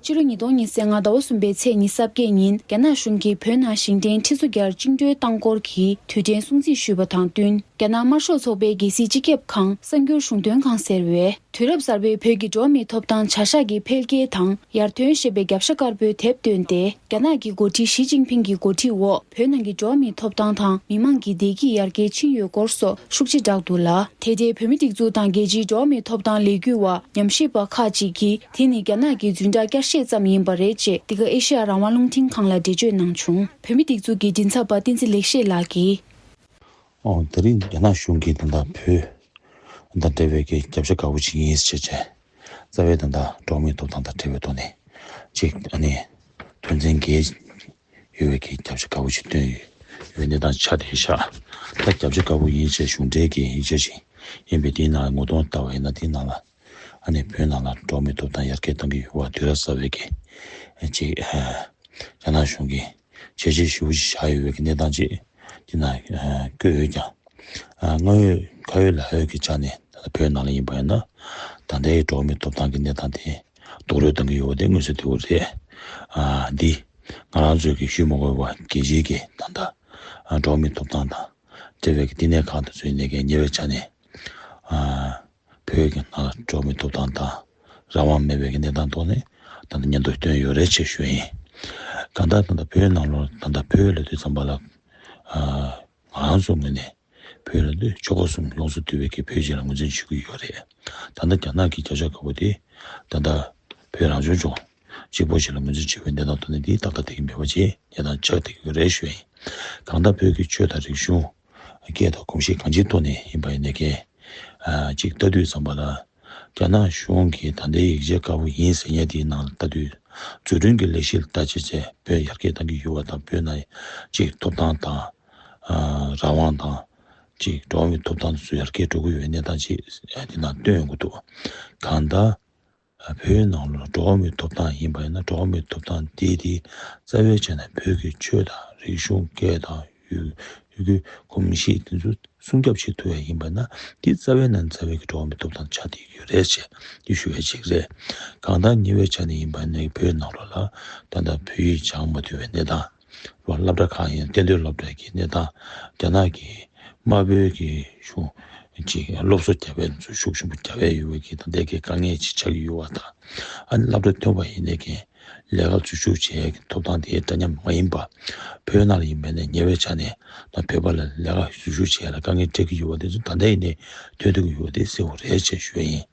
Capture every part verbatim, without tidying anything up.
ཕྱི་ལོ་ཉིས་སྟོང་ཉི་ཤུ་རྩ་ལྔ་ཟླ་བ་གསུམ་པའི་ཚེས་ཉི་ཤུ་རྩ་བརྒྱད་ཉིན་རྒྱ་ནག་གཞུང་གིས་བོད་ནང་ཞིང་བྲན་ཁྲི་ཚོ་བརྒྱར་བཅིངས་འགྲོལ་བཏང་སྐོར་གྱི་དུས་དྲན་སྲུང་བརྩི་ཞུས་པ་དང་བསྟུན། རྒྱ་ནག་དམར་ཤོག་ཚོགས་པའི་རྒྱལ་སྲིད་སྤྱི་ཁྱབ་ཁང་གསར་འགྱུར་གཞུང་དོན་ཁང་ཟེར་བས། དུས་རབས་གསར་པའི་བོད་ཀྱི་འགྲོ་བ་མིའི་ཐོབ་ཐང་བྱ་གཞག་གི་འཕེལ་རྒྱས་དང་ཡར་ཐོན་ཞེས་པའི་རྒྱབ་ཤ་དཀར་པོའི་དེབ་བཏོན་ཏེ། རྒྱ་ནག་གི་འགོ་ཁྲིད་ཞི་ཅིན་ཕིང་གི་འགོ་ཁྲིད་འོག་བོད་ནང་གི་འགྲོ་བ་མིའི་ཐོབ་ཐང་དང་མི་མང་གི་བདེ་སྐྱིད་ཡར་རྒྱས་ཕྱིན་ཡོད་སྐོར་སོགས་ཤུགས་ཆེ་བསྒྲགས་འདུག་ལ། དེ་ལྟའི་བོད་མིའི་སྒྲིག་འཛུགས་དང་རྒྱལ་སྤྱིའི་འགྲོ་བ་མིའི་ཐོབ་ཐང་ལས་འགུལ་བ། ཉམས་ཞིབ་པ་ཁག་ཅིག་གིས་དེ་ནི་རྒྱ་ནག་གི་འཛིན་གྲྭ་བསྐྱར་བཤད་ཙམ་ཡིན་པ་རེད་ཅེས། འདི་ག་ཨེ་ཤེ་ཡ་རང་དབང་རླུང་འཕྲིན་ཁང་ལ་འགྲེལ་བརྗོད་གནང་བྱུང་། བོད་མིའི་སྒྲིག་འཛུགས་ཀྱི་མགྲིན་ཚབ་པ་བསྟན་འཛིན་ལེགས་བཤད་ལགས་ཀྱིས། ཨོ། དེ་རིང་རྒྱ་ནག་གཞུང་གིས་ད་ལྟ་བོད་དང་འབྲེལ་བའི་གི་རྒྱབ་ཤ་དཀར་པོ་ཅིག་ཡིན་ཟེར་བྱས། རྩ་བའི་ད་ལྟ་འགྲོ་བ་མིའི་ཐོབ་ཐང་དང་འབྲེལ་བའི་ཐོག་ནས་ཅིག་ཨ་ནི་དོན་ཚན་བརྒྱད་ཡོད་པའི་གི་རྒྱབ་ཤ་དཀར་པོ་ཅིག་བཏོན་ཡོད་ཡོད་གནས་སྟངས་ཆགས་བསྡད་ཤག་ད་རྒྱབ་ཤ་དཀར་པོ་ཡིན་ཟེར་གཞུང་འབྲེལ་གྱི་ཡིག་ཆ་ཞིག་ཡིན་པས། དེའི་ནང་ངོ་གདོང་ལྟ་བ་ཡིན་ན། དེའི་ནང་ལ་ཨ་ནི་བོད་ནང་ལ་འགྲོ་བ་མིའི་ཐོབ་ཐང་ཡར་རྒྱས་གཏང་གི་ཡོད་པ། དུས་རབས་གསར་པའི་གི་ཅིག་རྒྱ་ནག་གཞུང་གིས་བྱས་རྗེས་ཞེ་པོ་ཞིག་བཞག་ཡོད་པའི་གནས་སྟངས་ཅིག་དེ་ན་བཀོད་ཡོད་ཀྱང་། སྔ་ཡོད་ཁ་ཡོད་ལ་ཡོད་ཀྱི་ཆ་ནས། ད་ལྟ་བོད་ནང་ལ་ཡིན་པ་ཡིན་ན། ད་ལྟའི་འགྲོ་བ་མིའི་ཐོབ་ཐང་གི་གནས་སྟངས་དེ་རྡོག་རོལ་གཏང་གི་ཡོད་པ་དེ་མངོན་གསལ་དོད་པོ་རེད། འདི་ང་རང་ཚོས་ཀྱི་ཞུས་མ་དགོས་པ། རྒྱལ་སྤྱིའི་གི་ད་ལྟ་འགྲོ་བ་མིའི་ཐོབ་ཐང་དང་འབྲེལ་བའི་གི་བསྟི་གནས་ཁག་དེ་ཚོའི་ནས་ཀྱི་ཉེ་བའི་ཆ་ནས། བོད་ཀྱི་ནང་ལ་འགྲོ་བ་མིའི་ཐོབ་ཐང་དང་རང་དབང་མེད་པའི་གནས་སྟངས་ཐོག་ནས། ད་ལྟ་སྙན་ཐོ་བཏོན་ཡོད་རེད་ཅེས་ཞུ་ཡིན། གང་ལྟར་ད་ལྟ་བོད་ནང་ལོགས། ད་ལྟ་བོད་ལབ་དུས་ཙམ་པ་ལ། ང་རང་ཚོ་ངོས་ནས་བོད་ལབ་དུས་ཆོལ་ཁ་གསུམ་ཡོངས་སུ་འདུས་པའི་གི་བོད་ཅིག་ལ་ངོས་འཛིན་བྱེད་ཀྱི་ཡོད་རེད། ད་ལྟ་རྒྱ་ནག་གི་རྒྱབ་ཤ་དཀར་པོ་དེ་ད་ལྟ་བོད་རང་སྐྱོང་ལྗོངས་གཅིག་པོ་ཞིག་ལ་ངོས་འཛིན་བྱེད་པའི་གནས་སྟངས་ཐོག་ནས། འདི་ཏག་ཏག་དེ་གི་མེད་པ་ཅིག་གནས་སྟངས་ཆགས་བསྡད་ཀྱི་ཡོད་རེད་ཞུ་ཡིན། གང་ལྟར་བོད་ཀྱི་ཆོས་དང་རིག་གཞུང་། སྐད་དང་གོམས་གཤིས་གང་ཅིའི་ཐོག་ནས་ཡིན་པ་ཡིན་ནའི་ཀྱང་། ཅིག་ལྟ་དུས་ཙམ་པ་ལ། རྒྱ་ནག་གཞུང་གིས་ད་ལྟའི་ཡིག་ཆ་དཀར་པོ་ཡིན་ཟེར་མཁན་དེའི་ནང་ལ་ལྟ་དུས། འཛུགས་སྐྲུན་གྱི་ལས་གཞི་ལ་ལྟ་བྱས་བྱས་བོད་ཡར་རྒྱས་གཏང་གི་ཡོད་པ་དང་། བོད་ནང་ཅིག་ཐོབ་ཐང་དང་། རང་དབང་དང་། ཅིག་འགྲོ་བ་མིའི་ཐོབ་ཐང་དེ་ཚོ་ཡར་རྒྱས་འགྲོ་གི་ཡོད་པའི་གནས་སྟངས་ཅིག་དེ་ནང་བཏོན་ཡོང་གི་འདུག་གང་ལྟར། བོད་ནང་ལ་འགྲོ་བ་མིའི་ཐོབ་ཐང་ཡིན་པ་ཡིན་ན། འགྲོ་བ་མིའི་ཐོབ་ཐང་དེ་དེ་རྩ་བའི་ཆ་ནས་བོད་ཀྱི་ཆོས་དང་རིག་གཞུང་། སྐད་དང་ཡུལ་ཡུལ་གྱི་གོམས་གཤིས་དེ་ཚོ་སྲུང་སྐྱོབ་བྱེད་ཐུབ་ཡ་ཡིན་པ་ན། དེ་རྩ་བའི་ནང་རྩ་བའི་གི་འགྲོ་བ་མིའི་ཐོབ་ཐང་ཆགས་བསྡད་ཀྱི་ཡོད་རེད་ཅེས་དེ་ཞུ་ཡ་ཅིག་རེད། གང་ལྟར་ཉེ་བའི་ཆ་ནས་ཡིན་པ་ནས་བོད་ནང་ལོགས་ལ་ད་ལྟ་བོད་ཡིག་སྦྱང་མ་ཐུབ་པའི་གནས་སྟངས། སློབ་གྲྭ་ཁག་ཡིན། གཏན་སྡོད་སློབ་གྲྭ་གི་གནས་སྟངས། རྒྱ་ནག་གི་དམར་པོའི་གི་གཞུང་ཅིག་སློབ་གསོ་རྒྱབ་པའི་ཚོ་ཤུགས་ཆེན་པོ་རྒྱབ་པའི་ཡོད་པའི་གི་ད་ལྟའི་གི་དཀའ་ངལ་ཅིག་ཆགས་ཀྱི་ཡོད་པ་དང་། ཨ་ནི་སློབ་གྲྭ་ཐོན་པ་ཡིན་ནའི་གི་ལས་ཀ་འཛུལ་ཞུགས་བྱེད་ཡས་ཀྱི་ཐོབ་ཐང་དེ་འདྲ་མཉམ་མ་ཡིན་པ། བོད་ནང་ལ་ཡིན་པ་ནས་ཉེ་བའི་ཆ་ནས་ད་བོད་པ་ལ་ལས་ཀ་འཛུལ་ཞུགས་བྱེད་ཡས་ལ་དཀའ་ངལ་འཕྲད་ཀྱི་ཡོད་པ་དེ་ཚོ་ད་ལྟ་ཡིན་ནའི་ཐོན་ཐུབ་ཀྱི་ཡོད་པ་དེ་གསལ་པོ་རེད་ཅེས་ཞུ་ཡ་ཡིན།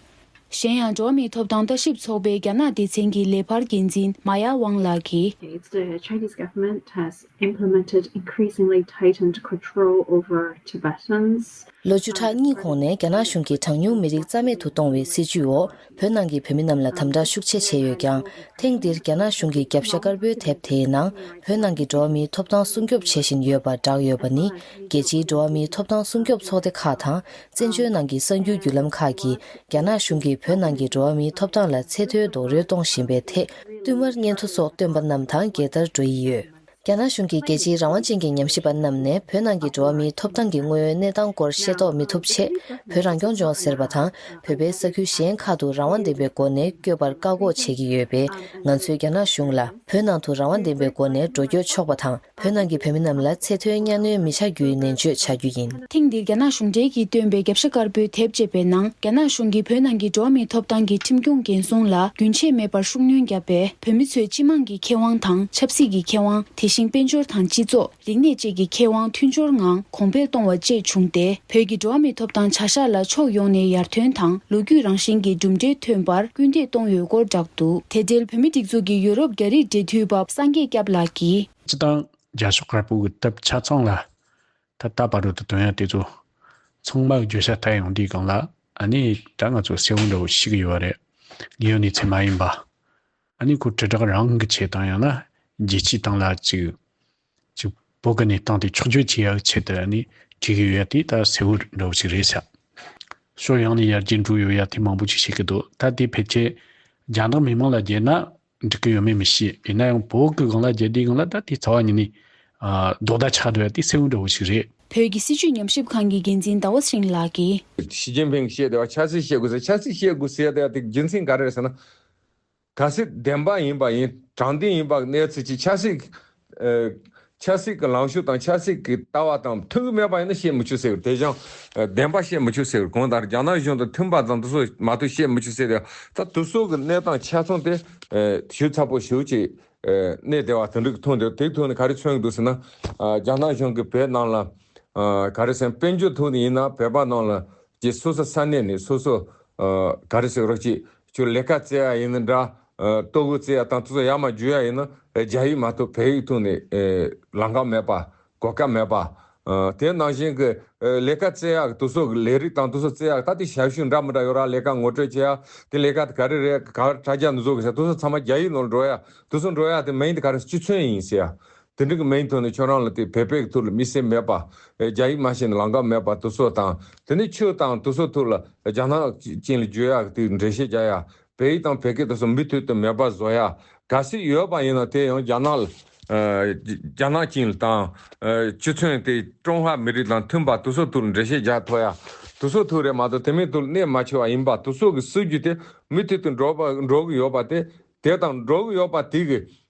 གཞན་ཡང་། འགྲོ་བ་མིའི་ཐོབ་ཐང་ལྟ་ཞིབ་ཚོགས་པའི་རྒྱ་ནག་སྡེ་ཚན་གྱི་ལས་འཕར་འགན་འཛིན་མ་ཡ་ཝང་ལགས་ཀྱིས། It's the Chinese government has implemented increasingly tightened control over Tibetans. ལོ་བཅུ་ཕྲག་གཉིས་གོང་ནས་རྒྱ་ནག་གཞུང་གིས་གྲངས་ཉུང་མི་རིགས་རྩ་མེད་དུ་གཏོང་བའི་སྲིད་ཇུས་འོག་བོད་ནང་གི་བོད་མི་རྣམས་ལ་དམ་དྲག་ཤུགས་ཆེ་བྱས་ཡོད་ཀྱང་། ཐེངས་འདིར་རྒྱ་ནག་གཞུང་གི་རྒྱབ་ཤ་དཀར་པོའི་དེབ་དེའི་ནང་། བོད་ནང་གི་འགྲོ་བ་མིའི་ཐོབ་ཐང་སྲུང་སྐྱོབ་བྱེད་བཞིན་ཡོད་པར་བསྒྲགས་ཡོད་པ་ནི། རྒྱལ་སྤྱིའི་འགྲོ་བ་མིའི་ཐོབ་ཐང་སྲུང་སྐྱོབ་ཚོགས་སྡེ་ཁག་དང་། བཙན་བྱོལ་ནང་གི་གསར་འགྱུར་བརྒྱུད་ལམ་ཁག་གིས། རྒྱ་ནག་གཞུང་གིས་བོད་ནང་གི་འགྲོ་བ་མིའི་ཐོབ་ཐང་ལ་ཚད་མཐོའི་རྡོག་རོལ་གཏོང་བཞིན་པའི་ཐད། བསྟུད་མར་སྙན་ཐོ་སོགས་བཏོན་པ་རྣམས་དང་རྒྱལ་དར་སྒྲོག་གི་ཡོད། རྒྱ་ནག་གཞུང་གིས་རྒྱལ་སྤྱིའི་རང་དབང་ཅན་གྱི་ཉམས་ཞིབ་པ་རྣམས་ནས་བོད་ནང་གི་འགྲོ་བ་མིའི་ཐོབ་ཐང་གི་དངོས་ཡོད་གནས་སྟངས་སྐོར་ཤེས་རྟོགས་མི་ཐུབ་ཆེད། བོད་རང་སྐྱོང་ལྗོངས་ཟེར་བ་དང་། བོད་པའི་ས་ཁུལ་གཞན་ཁག་ཏུ་རང་དབང་ལྡན་པའི་སྒོ་ནས་བསྐྱོད་པར་བཀག་འགོག་བྱེད་ཀྱི་ཡོད་པས། ང་ཚོས་རྒྱ་ནག་གཞུང་ལ། བོད་ནང་དུ་རང་དབང་ལྡན་པའི་སྒོ་ནས་འགྲོ་སྐྱོད་ཆོག་པ་དང་། བོད་ནང་གི་བོད་མི་རྣམས་ལ་ཚད་མཐོའི་གཉའ་གནོན་མི་བྱ་རྒྱུའི་ནན་བརྗོད་བྱ་རྒྱུ་ཡིན། ཐེངས་འདིར་རྒྱ་ནག་གཞུང་འབྲེལ་གྱིས་བཏོན་པའི་རྒྱབ་ཤ་དཀར་པོའི་དེབ་ཅེས་པའི་ནང་། རྒྱ་ནག་གཞུང་གིས་བོད་ནང་གི་འགྲོ་བ་མིའི་ཐོབ་ཐང་གི་ཁྲིམས་སྐྱོང་འགན་སྲུང་ལ་རྒྱུན་ཆད་མེད་པར་ཤུགས་སྣོན་བརྒྱབ་པས། བོད་མི་ཚོས་སྤྱི་དམངས་ཀྱི་ཁེ་དབང་དང་། ཆབ་སྲིད་ཀྱི་ཁེ་དབང་། དེ་བཞིན་དཔལ་འབྱོར་དང་སྤྱི་ཚོགས། རིག་གནས་བཅས་ཀྱི་ཁེ་དབང་མཐུན་སྦྱོར་ངང་གོང་འཕེལ་གཏོང་བ་བཅས་བྱུང་སྟེ། བོད་ཀྱི་འགྲོ་བ་མིའི་ཐོབ་ཐང་བྱ་གཞག་ལ་ཕྱོགས་ཡོངས་ནས་ཡར་ཐོན་དང་། ལོ་རྒྱུས་རང་བཞིན་གྱི་གྲུབ་འབྲས་ཐོན་པར་སྐུལ་འདེད་གཏོང་ཡོད་སྐོར་བསྒྲགས་འདུག་དེ་འབྲེལ་བོད་མིའི་སྒྲིག་འཛུགས་ཀྱི་ཡུ་རོབ་རྒྱ་རིགས་འབྲེལ་མཐུད་པ་སངས་རྒྱས་སྐྱབས་ལགས་ཀྱིས། སྤྱི་དང་རྒྱ་ཤོག་དཀར་པོ་གི་དེབ་ཆ་ཚང་ལ། ད་ལྟ་བར་དུ་བཏོན་ཡ་དེ་ཚོ་ཚང་མ་བརྗོད་བྱ་ལྟ་ཡོང་དུས་སྒང་ལ། ཨ་ནི་ད་ང་ཚོ་གསལ་བོ་འདྲ་བོ་ཤེས་ཀྱི་ཡོད་རེད། ལས་ཡོད་གནས་ཚུལ་མ་ཡིན་པ། ཨ་ནི་ཁོ་དྲིལ་བསྒྲགས་རང་གི་ཆེད་དང་། ཡང་ན་རྒྱལ་སྤྱིའི་སྟེང་ལ་ཅིག་ཅིག་བོད་ཀྱི་གནས་སྟངས་དེ་ཕྱོགས་བསྐྱོད་བྱེད་ཡག་ཆེད་དུ། ཨ་ནི་བྲིས་ཀྱི་ཡོད་ཡ་དེ་ད་གསལ་བོ་འདྲ་བོ་ཞིག་རེད་ཤག་ཕྱོགས་ཡོངས་ནས་ཡར་རྒྱས་འགྲོ་ཡོད་ཡ་དེ་མང་པོ་ཅིག་བཤད་ཀྱི་འདུག་ད་དེ་ཕལ་ཆེར་རྒྱ་ནག་མི་མང་ལ་བརྗོད་ན་འགྲིག་གི་ཡོད་མེད་མི་ཤེས། ཡིན་ན་ཡང་བོད་ཀྱི་སྒང་ལ་བརྗོད་དུས་སྒང་ལ་ད་དེ་རྩ་བ་ཉིད་ནས་ཨ་རྡོག་རྡ་ཆགས་འགྲོ་ཡ་དེ་གསལ་བོ་འདྲ་བོ་ཞིག་རེད། བོད་ཀྱི་སྲིད་བྱུས་ཉམས་ཞིབ་ཁང་གི་འགན་འཛིན་ཟླ་བ་ཚེ་རིང་ལགས་ཀྱིས། ཞི་ཅིན་ཕིང་བཤད་བསྡད་པ་ཆབ་སྲིད་བཤད་དགོས་ཟེར། ཆབ་སྲིད་བཤད་དགོས་ཟེར་བསྡད་པ་དེ་རྒྱུ་མཚན་ག་རེ་རེད་ཟེར་ན། གལ་སྲིད་བདེན་པ་ཡིན་པ་ཡིན། དྲང་བདེན་ཡིན་པ་གནས་ཚུལ་གྱི་ཆབ་སྲིད། ཨ། ཆབ་སྲིད་ཀྱི་ལངས་ཕྱོགས་དང་ཆབ་སྲིད་ཀྱི་ལྟ་བ་དང་མཐུན་གྱི་མེད་པ་ཡིན་ན་བཤད་མི་ཆོག་ཟེར་བ། དེ་བཞིན་བདེན་པ་བཤད་མི་ཆོག་ཟེར་བ། གང་ལྟར་རྒྱ་ནག་གཞུང་དང་མཐུན་པ་དང་དེ་ཚོ་མ་གཏོགས་བཤད་མི་ཆོག་ཟེར་བ། ད་དེ་ཚོ་གི་གནས་སྟངས་ཆ་ཚང་དེ་ཞིབ་ཚགས་པོ་ཞེ་པོ་ཅིག་གནས་བསྡད་པ་དེ་འདྲ་གི་མཐོང་འདུག་དེའི་ཐོག་ནས་ག་རེ་མཚོན་གྱི་འདུག་ཟེར་ན། རྒྱ་ནག་གཞུང་གིས་བོད་ནང་ལ། ག་རེ་ཟེར། དཔལ་འབྱོར་ཐོག་ནས་ཡིན་ན་བོད་པ་ནང་ལ་ཀྱི་སོ་སོ་ས་གནས་ནས་སོ་སོ། ག་རེ་ཟེར་རོགས་ཅིག་ཁྱོད་ལས་ཀ་བཙལ་ཡ་ཡིན་ན་འདྲ། ལྟོ་གོས་བཙལ་ཡ་དང་དེ་ཚོ་ཡར་མར་རྒྱུག་ཡ་ཡིན་ན་རྒྱ་ཡིག་མ་གཏོགས་བོད་ཡིག་ཐོག་ནས་ལམ་ཁ་མེད་པ། གོ་སྐབས་མེད་པ། དེ་ནང་བཞིན་གྱི་ལས་ཀ་བཙལ་ཡ་གི་དེ་ཚོ་གི་ལས་རིགས་དང་དེ་ཚོ་བཙལ་ཡ་གི་ད་དེ་ཞབས་ཞུ་འདྲ་མི་འདྲ་ཡོད་ར། ལས་ཀ་ངོ་སྤྲོད་བྱེད་ཡ། དེ་ལས་ཀ་དེ་ག་རེ་རེད། ག་བར་དྲ་རྒྱ་ནས་བཟོ་དགོས་ཟེར། དེ་ཚོ་ཚང་མ་རྒྱ་ཡིག་ནང་འགྲོ་ཡ། དེ་ཚོ་འགྲོ་ཡ་དེ་མིང་དེ་ག་རེ། སྤྱི་མཚོན་ཡིན་ཟེར་ཡ། དེ་འདྲ་གི་མིང་ཐོག་ནས་ཁྱོད་རང་ལ་དེ་བོད་པའི་ཐོག་ལ་མི་སེར་མེད་པ། རྒྱ་ཡིག་མ་ཤེས་ན་ལམ་ཁ་མེད་པ་དེ་ཚོ་དང་། དེ་ནས་ཆོས་དང་དེ་ཚོ་ཐོག་ལ་རྒྱ་ནག་ཅན་ལ་བརྗོད་ཡག་དེ་འགྲེལ་བཤད་རྒྱག་ཡ། བོད་ཡིག་དང་བོད་སྐད་དེ་ཚོ་མུ་མཐུད་དུ་མེད་པ་བཟོ་ཡ། གལ་སྲིད་ཡོད་པ་ཡིན་ན་དེ་ཡང་རྒྱ་ནག་ལ། རྒྱ་ནག་ཅན་ལ་དང་། སྤྱི་མཚོན་དེ་ཀྲུང་ཧྭ་མི་རིགས་དང་མཐུན་པ་དེ་ཚོ་ཐོག་ལ་འགྲེལ་བཤད་རྒྱག་ཐུབ་ཡ། དེ་ཚོ་ཐོག་རེད་མ་གཏོགས་དེ་མིན་ཐོག་ལ་གནས་མ་ཆོག་པ་ཡིན་པ། དེ་ཚོ་གི་སྲིད་ཇུས་དེ་མུ་མཐུད་དུ་འགྲོ་བ་འགྲོ་གི་ཡོད་པ་དེ། དེ་དང་འགྲོ་གི་ཡོད་པ་དེ་གི།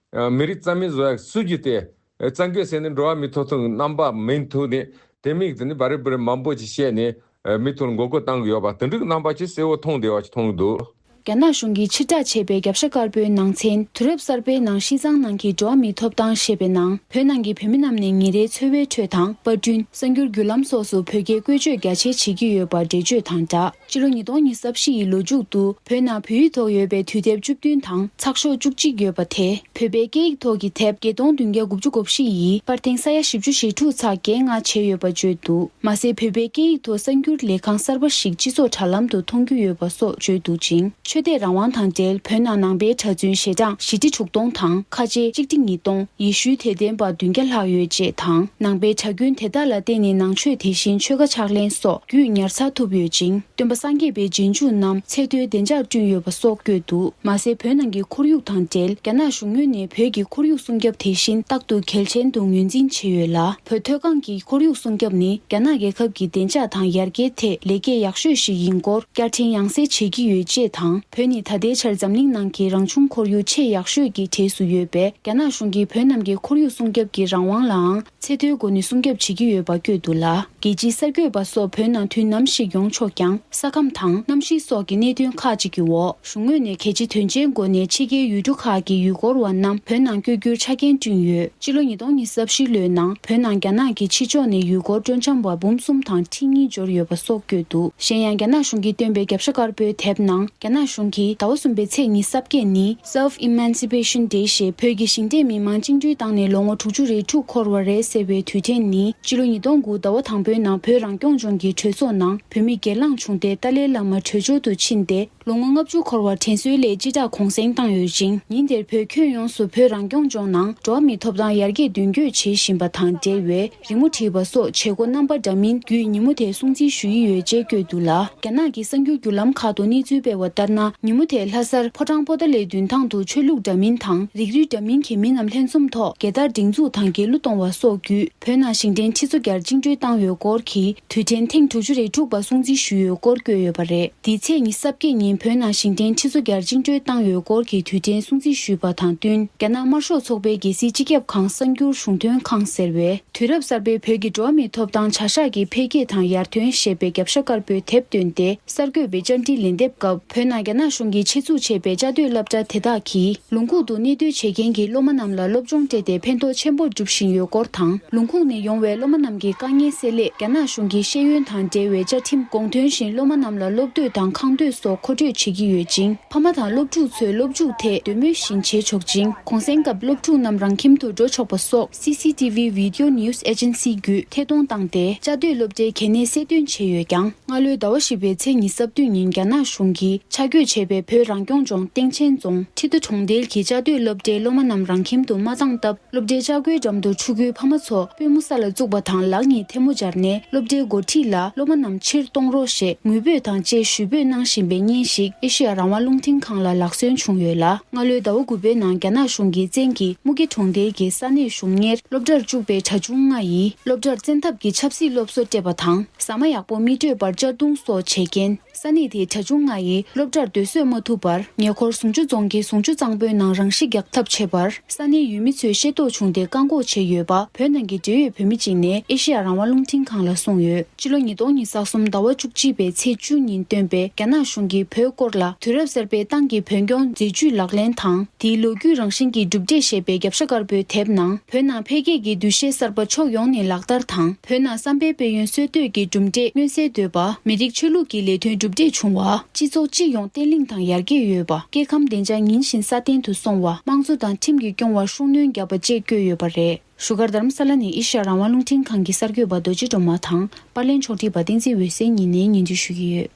མི་རིགས་རྩ་མེད་བཟོ་ཡག་སྲིད་ཇུས་དེ། རྩ་འགེངས་ཟེར་ནས་འགྲོ་བ་མིའི་ཐོབ་ཐང་གི་རྣམ་པ་མིང་ཐོག་ནས་དེ་མིན་དེ་ནི་བ་རེ་བུ་རེ་མང་པོ་ཅིག་བཤད་ནས་མི་ཐོག་ལ་མགོ་སྐོར་བཏང་གི་ཡོད་པ་དེ་འདྲའི་རྣམ་པ་ཅིག་གསལ་བོ་མཐོང་བསྡད་པ་ཅིག་མཐོང་གི་འདུག་རྒྱ་ནག་གཞུང་གིས་ཕྱིར་བསྒྲགས་བྱས་པའི་རྒྱབ་ཤ་དཀར་པོའི་ནང་ཚན། དུས་རབས་གསར་པའི་ནང་ཤིས་ཙང་ནང་གི་འགྲོ་བ་མིའི་ཐོབ་ཐང་ཞེས་པའི་ནང་། བོད་ནང་གི་བོད་མི་རྣམས་ནས་ཉིན་རེའི་འཚོ་བའི་ཁྲོད་དང་། པར་སྐྲུན། གསར་འགྱུར་བརྒྱུད་ལམ་སོགས་སུ་བོད་སྐད་བཀོལ་སྤྱོད་རྒྱ་ཆེ་བྱེད་ཀྱི་ཡོད་པར་འགྲེལ་བརྗོད་དང་སྦྲགས། ཕྱི་ལོ་ཉིས་སྟོང་ཉི་ཤུ་རྩ་བཞི་ཡི་ལོ་མཇུག་ཏུ་བོད་ནང་བོད་ཡིག་ཐོག་ཡོད་པའི་དུས་དེབ་བཅུ་བདུན་དང་ཚགས་ཤོག་བཅུ་གཅིག་ཡོད་པ་དེ། བོད་པའི་སྐད་ཡིག་ཐོག་གི་དེབ་བརྒྱད་སྟོང་བདུན་བརྒྱ་དགུ་བཅུ་གོ་བཞི་ཡི་པར་ཐེངས་ས་ཡ་བཞི་བཅུ་ཞེ་དྲུག་ཚེག་བརྒྱད་ལྔ་བྱས་ཡོད་པ་བརྗོད་འདུག་མ་ཟད། བོད་པའི་སྐད་ཡིག་ཐོག་གསར་འགྱུར་ལས་ཁང་གསར་པ་ཞིག་སྤྱི་ཚོགས་དྲ་ལམ་དུ་མཐོང་རྒྱུ་ཡོད་པ་སོགས་བརྗོད་འདུག་ཅིང་། ཆོས་དད་རང་དབང་དང་འབྲེལ་བོད་ནང་ནང་པའི་གྲྭ་བཙུན་ཞལ་གྲངས་བཞི་ཁྲི་དྲུག་སྟོང་དང་ཁ་ཆེ་གཅིག་ཁྲི་ཉིས་སྟོང་། ཡེ་ཤུའི་དད་ལྡན་པ་བདུན་བརྒྱ་ལྷག་ཡོད་ཅེས་དང་། ནང་པའི་གྲྭ་རྒྱུན་དེ་དག་ལ་བརྟེན་ནས་ནང་ཆོས་དེ་བཞིན་ཆོལ་ཁ་ཕྱག་ལེན་སོགས་རྒྱུད་ཉར་ཚར་ཐུབ་ཡོད་ཅིང་། སྟོན་པ་སངས་རྒྱས་པའི་རྗེས་འཇུག་རྣམས་ཚེ་མཐོའི་བདེ་འཇགས་བསྐྲུན་ཡོད་པ་སོགས་བཀོད་འདུག་མ་ཟད། བོད་ནང་གི་ཁོར་ཡུག་དང་འབྲེལ། རྒྱ་ནག་གཞུང་ངོས་ནས་བོད་ཀྱི་ཁོར་ཡུག་སྲུང་སྐྱོབ་དེ་བཞིན་རྟག་ཏུ་གལ་ཆེན་དུ་ངོས་འཛིན་བྱས་ཡོད་ལ། བོད་མཐོ་སྒང་གི་ཁོར་ཡུག་སྲུང་སྐྱོབ་ནི་རྒྱ་ནག་རྒྱལ་ཁབ་ཀྱི་བདེ་འཇགས་དང་ཡར་རྒྱས་ཐད་ལེགས་སྐྱེས་ཡག་ཤོས་ཤིག་ཡིན་སྐོར་བསྐྱར་དྲན་ཡང་སེ་བྱེད་ཀྱི་ཡོད་ཅེས་དང་། བོད་ནི་ད་ལྟའི་ཆར་འཛམ་གླིང་ནང་གི་རང་བྱུང་ཁོར་ཡུག་ཆེས་ཡག་ཤོས་ཀྱི་གྲས་སུ་ཡོད་པས། རྒྱ་ནག་གཞུང་གིས་བོད་རྣམས་ཀྱི་ཁོར་ཡུག་སྲུང་སྐྱོབ་ཀྱི་རང་དབང་ལའང་ཚད་མཐོའི་སྒོ་ནས་སྲུང་སྐྱོབ་བྱེད་ཀྱི་ཡོད་པ་བཀོད་འདུག་ལ། རྒྱལ་སྤྱིའི་གསར་འགོད་པ་སོགས་བོད་ནང་དུས་ནམ་ཞིག་ཡོང་ཆོག་ཀྱང་། ས་ཁམས་དང་གནམ་གཤིས་སོགས་ཀྱི་གནད་དོན་ཁག་ཅིག་གི་འོག་གཞུང་ངོས་ནས་གལ་ཆེ་དོན་ཆེན་སྒོ་ནས་ཕྱི་རྒྱལ་ཡུལ་གྲུ་ཁག་གི་ཡུལ་སྐོར་བ་རྣམས་བོད་ནང་བསྐྱོད་རྒྱུར་ཆ་རྐྱེན་བསྐྲུན་ཡོད། སྤྱི་ལོ་ཉིས་སྟོང་ཉི་ཤུ་རྩ་བཞི་ལོའི་ནང་བོད་ནང་རྒྱ་ནག་གི་ཕྱི་ཕྱོགས་ནས་ཡུལ་སྐོར་སྤྲོ་འཆམ་པ་འབུམ་གསུམ་དང་ཁྲི་གཉིས་འབྱོར་ཡོད་པ་སོགས་བཀོད་འདུག་གཞན་ཡང་། རྒྱ་ནག་གཞུང་གིས་བཏོན་པའི་རྒྱབ་ཤ་དཀར་པོའི་དེབ་ནང་། རྒྱ་ནག་གཞུང་གིས་ཟླ་བ་གསུམ་པའི་ཚེས་ཉི་ཤུ་རྩ་བརྒྱད་ཉིན། Self Emancipation Day ཞེས་བོད་ཀྱི་ཞིང་བྲན་མི་མང་བཅིངས་འགྲོལ་བཏང་ནས་ལོ་ངོ་དྲུག་ཅུ་རེ་དྲུག་འཁོར་བ་རེད་ཟེར་བའི་དུས་དྲན་ནི། སྤྱི་ལོ་ཉིས་སྟོང་དགུ་ཟླ་བ་དང་པོའི་ནང་བོད་རང་སྐྱོང་ལྗོངས་ཀྱི་གྲོས་ཚོགས་ནང་བོད་མི་སྒེར་ལངས་བྱུང་སྟེ། ཏཱ་ལའི་བླ་མ་གྲོས་འབྱོར་དུ་ཕྱིན་ཏེ། ལོ་ངོ་ལྔ་བཅུ་འཁོར་བར་དྲན་གསོའི་སླད་སྤྱི་བསྒྲགས་གུང་སེང་བཏང་ཡོད་ཅིང་། ཉིན་དེར་བོད་ཁྱོན་ཡོངས་སུ་བོད་རང་སྐྱོང་ལྗོངས་ནང་འགྲོ་བ་མིའི་ཐོབ་ཐང་ཡར་རྒྱས་མདུན་སྐྱོད་བྱེད་བཞིན་པ་དང་འབྲེལ་བའི་རི་མོ་བྲིས་པ་སོགས་བྱེད་སྒོ་རྣམ་པ་འདྲ་མིན་བརྒྱུད་ཉིན་མོ་དེ་སྲུང་བརྩི་ཞུ་ཡི་ཡོད་ཅེས་བཀོད་འདུག་ལ། རྒྱ་ནག་གི་གསར་འགྱུར་བརྒྱུད་ལམ་ཁག་ཏུ་གནས་ཚུལ་སྤེལ་བ་ལྟར་ན། ཉིན་མོ་དེར་ལྷ་སར་ཕོ་བྲང་པོ་ཏཱ་ལའི་མདུན་ཐང་དུ་ཆོས་ལུགས་འདྲ་མིན་དང་རིགས་རུས་འདྲ་མིན་གྱི་མི་རྣམས་ལྷན་འཛོམས་ཐོག་རྒྱལ་དར་སྒྲེང་འཛུགས་དང་རྒྱལ་གླུ་གཏོང་བ་སོགས་བརྒྱུད། བོད་ནང་ཞིང་བྲན་ཁྲི་ཚོ་བརྒྱར་བཅིངས་འགྲོལ་བཏང་ཡོད་སྐོར་གྱི་དུས་དྲན་ཐེངས་དྲུག་ཅུ་རེ་དྲུག་པ་སྲུང་བརྩི་ཞུས་ཡོད་སྐོར་བཀོད་ཡོད་པ་རེད། འདི་ཚེས་ཉི་ཤུ་རྩ་བརྒྱད་ཉིན་བོད་ནང་ཞིང་བྲན་ཁྲི་ཚོ་བརྒྱར་བཅིངས་འགྲོལ་བཏང་ཡོད་སྐོར་གྱི་དུས་དྲན་སྲུང་བརྩི་ཞུས་པ་དང་བསྟུན། རྒྱ་ནག་དམར་ཤོག་ཚོགས་པའི་རྒྱལ་སྲིད་སྤྱི་ཁྱབ་ཁང་གསར་འགྱུར་གཞུང་དོན་ཁང་ཟེར་བས། དུས་རབས་གསར་པའི་བོད་ཀྱི་འགྲོ་བ་མིའི་ཐོབ་ཐང་བྱ་གཞག་གི་འཕེལ་རྒྱས་དང་ཡར་ཐོན་ཞེས་པའི་རྒྱབ་ཤ་དཀར་པོའི་དེབ་བཏོན་ཏེ། གསར་འགོད་པའི་བཅར་འདྲི་ལན་འདེབས་སྐབས། བོད་ནང་རྒྱ་ནག་གཞུང་གིས་ཆེད་འཛུགས་བྱས་པའི་བཅའ་སྡོད་སློབ་གྲྭ་དེ་དག་གིས། ལུང་ཁུག་ཏུ་གནས་སྡོད་བྱེད་མཁན་གྱི་སློབ་མ་རྣམས་ལ་སློབ་སྦྱོང་སྤྲད་དེ་ཕན་ཐོགས་ཆེན་པོ་སྒྲུབ་བཞིན་ཡོད་སྐོར་དང་། ལུང་ཁུག་ནས་ཡོང་བའི་སློབ་མ་རྣམས་ཀྱི་དཀའ་ངལ་སེལ་སླད། རྒྱ་ནག་གཞུང་གི་ཤེས་ཡོན་དང་འབྲེལ་བའི་བཅའ་ཁྲིམས་དགོངས་དོན་བཞིན་སློབ་མ་རྣམས་ལ་སློབ་དེབ་དང་ཁང་སྟོད་སོགས་མཁོ་སྤྲོད་བྱེད་ཀྱི་ཡོད་ཅིང་། ཕ་མ་དང་སློབ་ཕྲུག་ཚོས་སློབ་འཇུག་ཐད་འདོད་མོས་བཞིན་བྱེད་ཆོག་ཅིང་། གུང་སེང་སྐབས་སློབ་ཕྲུག་རྣམས་རང་ཁྱིམ་དུ་འགྲོ་ཆོག་པ་སོགས། སི་སི་ཏི་ཝི་Video News Agency བརྒྱུད་ཐད་གཏོང་བཏང་སྟེ། བཅའ་སྡོད་སློབ་གྲྭའི་གལ་གནད་གསལ་སྟོན་བྱས་ཡོད་ཀྱང་། སྔ་ལོའི་ཟླ་བ་བཞི་པའི་ཚེས་ཉི་ཤུ་རྩ་བདུན་ཉིན་རྒྱ་ནག་གཞུང་གིས་ཆ་བགོས་བྱས་པའི་བོད་རང་སྐྱོང་ལྗོངས་སྟེང་ཆེན་རྫོང་ཁྲི་ཏུ་གྲོང་རྡལ་གྱི་བཅའ་སྡོད་སློབ་གྲྭའི་སློབ་མ་རྣམས་རང་ཁྱིམ་དུ་མ་བཏང་སྟབས། སློབ་གྲྭའི་ལྕགས་སྒོའི་འགྲམ་དུ་ཕྲུ་གུའི་ཕ་མ་ཚོ་པུས་མོ་ས་ལ་བཙུགས་པ་དང་ལག་གཉིས་ཐལ་མོ་སྦྱར་ ནས་སློབ་གྲྭའི་འགོ་ཁྲིད་ལ་སློབ་མ་རྣམས་ཕྱིར་གཏོང་རོགས་ཞེས་ངུ་འབོད་དང་བཅས་ཞུ་འབོད་གནང་བཞིན་པའི་བརྙན་ཞིག་ཨེ་ཤེ་ཡ་རང་དབང་རླུང་འཕྲིན་ཁང་ལ་ལག་སོན་བྱུང་ཡོད་ལ། སྔ་ལོའི་ཟླ་བ་དགུ་པའི་ནང་རྒྱ་ནག་གཞུང་གིས་བཙན་གྱིས་སྨུག་སྐྱེས་གྲོང་རྡལ་གྱི་ས་གནས་གཞུང་གཉེར་སློབ་གྲྭར་བཅུག་པའི་གྲྭ་ཆུང་ལྔ་ཡིས་སློབ་གྲྭར་བཙན་ཐབས་ཀྱིས་ཆབ་སྲིད་སློབ་གསོ་སྤྲད་པ་དང་། ཟ་མ་ཡག་པོ་མི་སྤྲོད་པར་གཅར་རྡུང་སོགས་བྱས་རྐྱེན། ས་གནས་དེའི་གྲྭ་ཆུང་ལྔ་ཡིས་སློབ་གྲྭར་སྡོད་གསོད་མ་ཐུབ་པར། ཉེ་འཁོར་ཟུང་ཆུ་རྫོང་གི་ཟུང་ཆུ་གཙང་པོའི་ནང་རང་ཤི་རྒྱག་ཐབས་བྱས་པར། ས་གནས་ཡུལ་མི་ཚོས་ཤེས་རྟོགས་བྱུང་སྟེ་བཀག་འགོག་བྱས་ཡོད་པ། བོད་ནང་གི་འབྲེལ་ཡོད་བོད་མི་གཅིག་ནས་ཨེ་ཤེ་ཡ་རང་དབང་རླུང་འཕྲིན་ཁང་ལ་གསུངས་ཡོད། ཕྱི་ལོ་ཉིས་སྟོང་ཉི་ཤུ་རྩ་གསུམ་ཟླ་བ་བཅུ་གཅིག་པའི་ཚེས་བཅུ་ཉིན་བཏོན་པའི་རྒྱ་ནག་གཞུང་གིས་བོད་སྐོར་ལ་དུས་རབས་གསར་པའི་ཏང་གི་བོད་སྐྱོང་མཛད་ཇུས་ལག་ལེན་དང་། དེའི་ལོ་རྒྱུས་རང་བཞིན་གྱི་གྲུབ་འབྲས་ཞེས་པའི་རྒྱབ་ཤ་དཀར་པོའི་དེབ་ནང་། བོད་ནང་འཕེལ་རྒྱས་ཀྱི་འདུ་ཤེས་གསར་པ་ཕྱོགས་ཡོངས་ནས་ལག་བསྟར་དང་། བོད་ནང་བསམ་པའི་དཔལ་ཡོན་སྲོལ་གཏོད་ཀྱི་གྲུབ་འབྲས་མངོན་གསལ་དོད་པ། མི་རིགས་ཆོས་ལུགས་ཀྱི་ལས་དོན་གྲུབ་འབྲས་བྱུང་བ། སྤྱི་ཚོགས་སྤྱི་ཡོངས་བརྟན་ལྷིང་དང་ཡར་རྒྱས་ཡོད་པ། སྐྱེ་ཁམས་བདེ་འཇགས་ཉིན་བཞིན་སྲ་བརྟན་དུ་སོང་བ། དམངས་གཙོ་དང་ཁྲིམས་ཀྱི་སྐྱོང་བར་ཤུགས་སྣོན་བརྒྱབ་པ་བཅས་བཀོད་ཡོད་པ་རེད། བཞུགས་སྒར་རྡ་རམ་ས་ལ་ནས་ཨེ་ཤེ་ཡ་རང་དབང་རླུང་འཕྲིན་ཁང་གི་གསར་འགོད་པ་རྡོ་རྗེ་སྒྲོལ་མ་དང་། པར་ལེན་ཕྱོགས་སྒྲིག་པ་བསྟན་འཛིན་འོད་ཟེར་གཉིས་ནས་སྙན་སྒྲོན་ཞུ་གི་ཡོད།